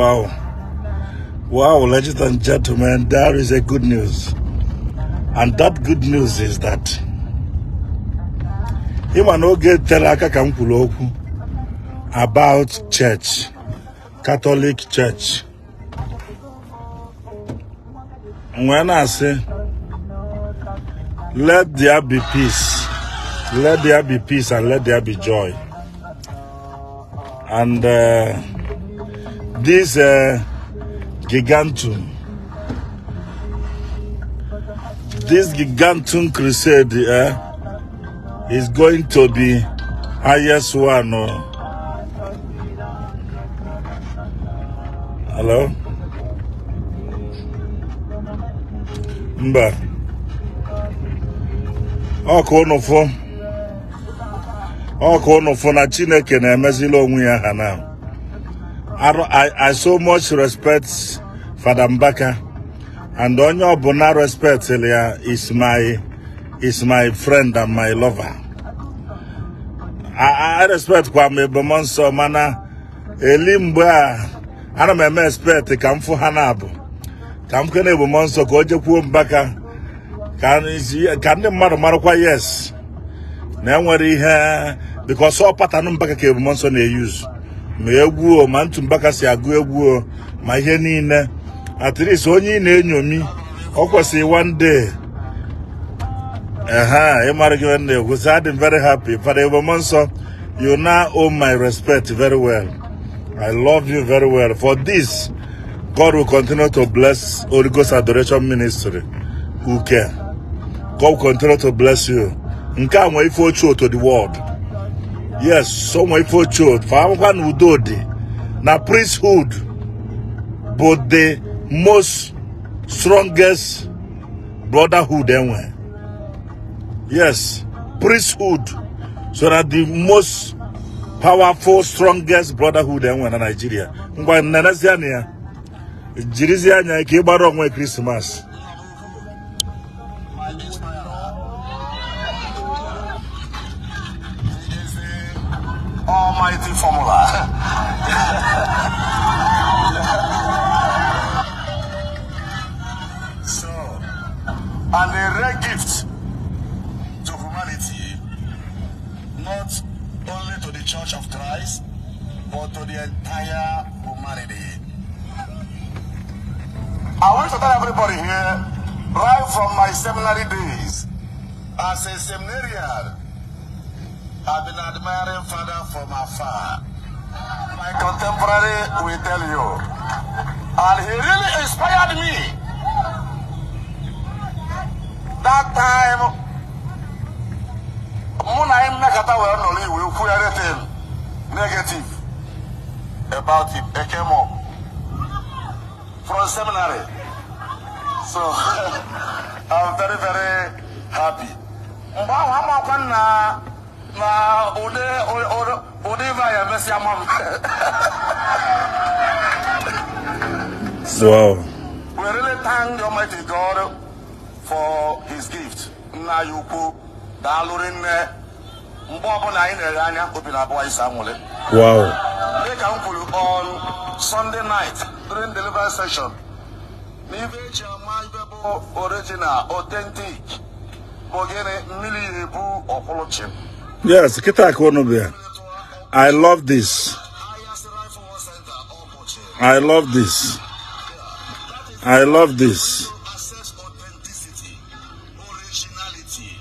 Wow. Wow, ladies and gentlemen, there is a good news. And that good news is that ịma na oge tere aka ka m kwuru okwu about church, Catholic Church. M wee na-asị, let there be peace, let there be peace and let there be joy. And this gigantum, this gigantum crusade is going to be highest one. Oh. Hello? Mba. Ọ ka unu fụ. Ọ ka unu fụ na Chineke na-emezili onwe ya ha na. I so much respect Fada Mbaka, and onye ọbụla respect ya is my friend and my lover. I respect kwa m Ebube Nsọ, mana eli mgbe a ana m eme expect ka m fụ ha na-abụ ka m kene Ebube Nsọ ka o jekwuo Mbaka ka ndị mmadụ marakwa, yes, na enwere ihe, because ọ pattern Mbaka ka Ebube Nsọ na-eyuzu ma egwu o, ma ntu Mbaka si agụ egwu o, ma ihe niile. At least onye ị na-enyomi ọ kwesịrị one day ehe ịmara gị na-ekwu. So I'm very happy. Father Ebube Nsọ, you now owe my respect very well. I love you very well for this. God will continue to bless Holy Ghost Adoration Ministry Uke. God will continue to bless you. Nke a nwee ife ochie to the world. Yes, so nwee ife ochie fa akwụkwọ na udo dị na priesthood bụ the most strongest brotherhood enwe. Yes, priesthood so that the most powerful, strongest brotherhood enwe na Nigeria. Ngwa, nenezie anya ya, jirizie anya ka ị gbara onwe Christmas. My inspirer. He is the almighty formula. So, and a rare gift to humanity, not only to the Church of Christ, but to the entire humanity. I want to tell everybody here, right from my seminary days, as a seminarian, I've been admiring Father from afar. My contemporary will tell you. And he really inspired me. That time, mụ na him nakata wee nọrọ iwe kwu anything negative about him. It came up from seminary. So I'm very, very happy. Mgbe ahụ amakwa na ụdị ife a ya emesịa ma m. We really thank the Almighty God for his gift. Nna anyị ukwu, daalụ rinne. Mgbe ọbụla anyị na-eghe anya, obi na-abụọ anyị si anwụrị. Dịka m kwuru on Sunday night during deliverance session, n'ife eji ama ife bụ original, authentic, bụ gịnị? Mmiri ya ebu ọkwụlụchi. Yes, kịta ka unu bịa. I love this. Highest Rifle War Center, Ọpụchi. I love this. I love this. Assess authenticity, originality.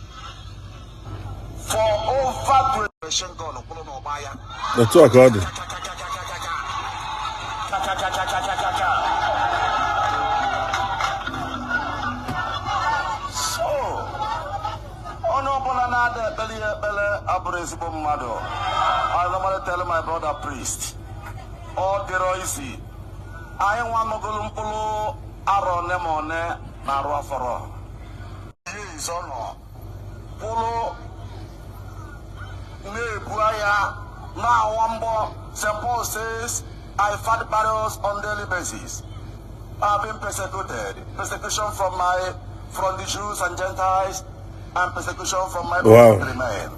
For over 20 gun kwụrụ n'ọgba ya. Otu a ka ọ dị. Ka, ka, ka, ka, ka, ka, ka. So, onye ọbụla na-ada ekpere ya ekpere abụrụ ezigbo mmadụ. I normally tell my brother priest, ọ dịrọ isi. Anyị nwa nọgolu mkpụrụ arọ one ma one na arụ afọrọ. Years ọ nọ kwụrụ na-ebu agha na-awa mbọ. St. Paul says, "I fight battles on daily basis. I've been persecuted. Persecution from the Jews and Gentiles and persecution from my countrymen."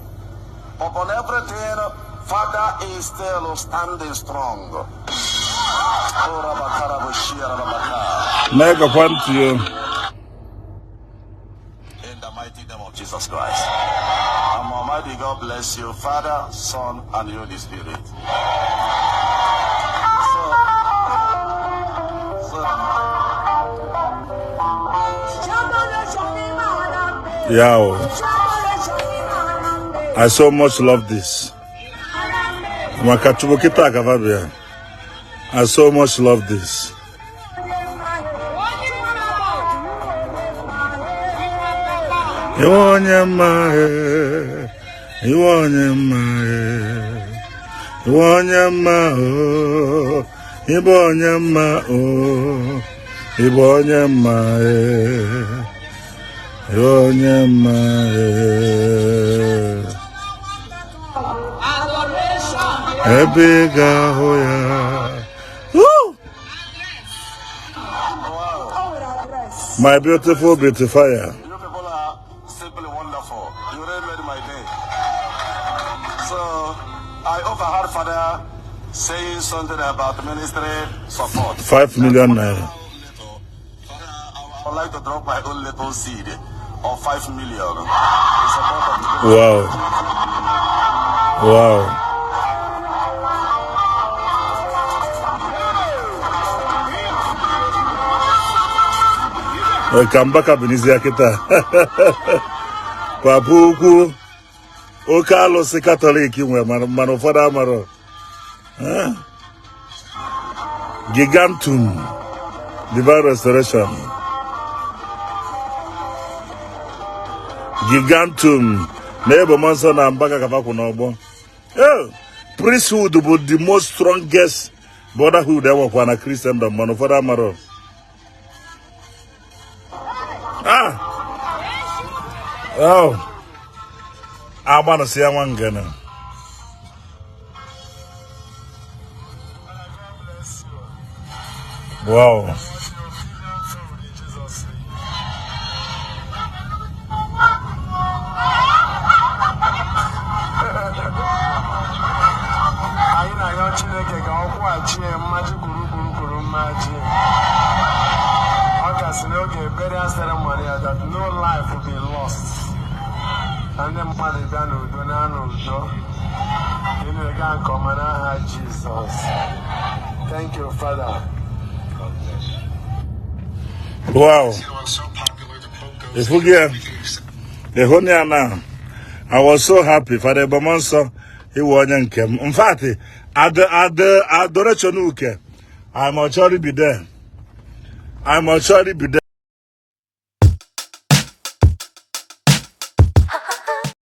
Upon everything, Father is still standing strong. Oh, Rabakara, Boshia, Rabaka. Na-egekwa ntị o. In the mighty name of Jesus Christ. And Almighty God bless you, Father, Son, and Holy Spirit. So, Ya o. I so much love this. Maka Chukwu kịta gava bịa. I so much love this. Iwe onye mma e, iwe onye mma e, iwe onye mma o, ịbụ onye mma o, ịbụ onye mma e, iwe onye mma e. Ebe ị ga-ahụ ya. Woo! My beautiful beautifier. You people are simply wonderful. You really made my day. So, I overheard Father saying something about ministry support. ₦5 million. Father, I would like to drop my own little seed of 5 million in support of the Wow. Ka Mbaka bụ n'isi ya kịta. Papa ukwu oke alụsị Katọlik nwe, mana ụfọdụ amarọ. Gigantum Divine Restoration, Gigantum na ebe mmụọ nsọ na Mbaka kafakwụ n'ọgbọ. Eh, priesthood bụ the most strongest brotherhood enwekwa na Christendom, mana ụfọdụ amarọ. Ah, oh, agbanụsị ya nwa ngene. Wow. Anyị na-arịọ Chineke ka ọ kwụghachi ya mmaji kwuru kwuru kwuru mmaji. Ọ kasị n'oge burial ceremony ya that no life will be lost, na ndị mmadụ bịa n'udo na n'udo ị na-ega nke ọma n'aha Jizọs. Thank you, Father. Wow. Ifugi ya, ịhụ ya na I was so happy. Father Ebomonso, iwe onye nke m. In fact, adoration uke, I'm surely be there. I'm surely be there.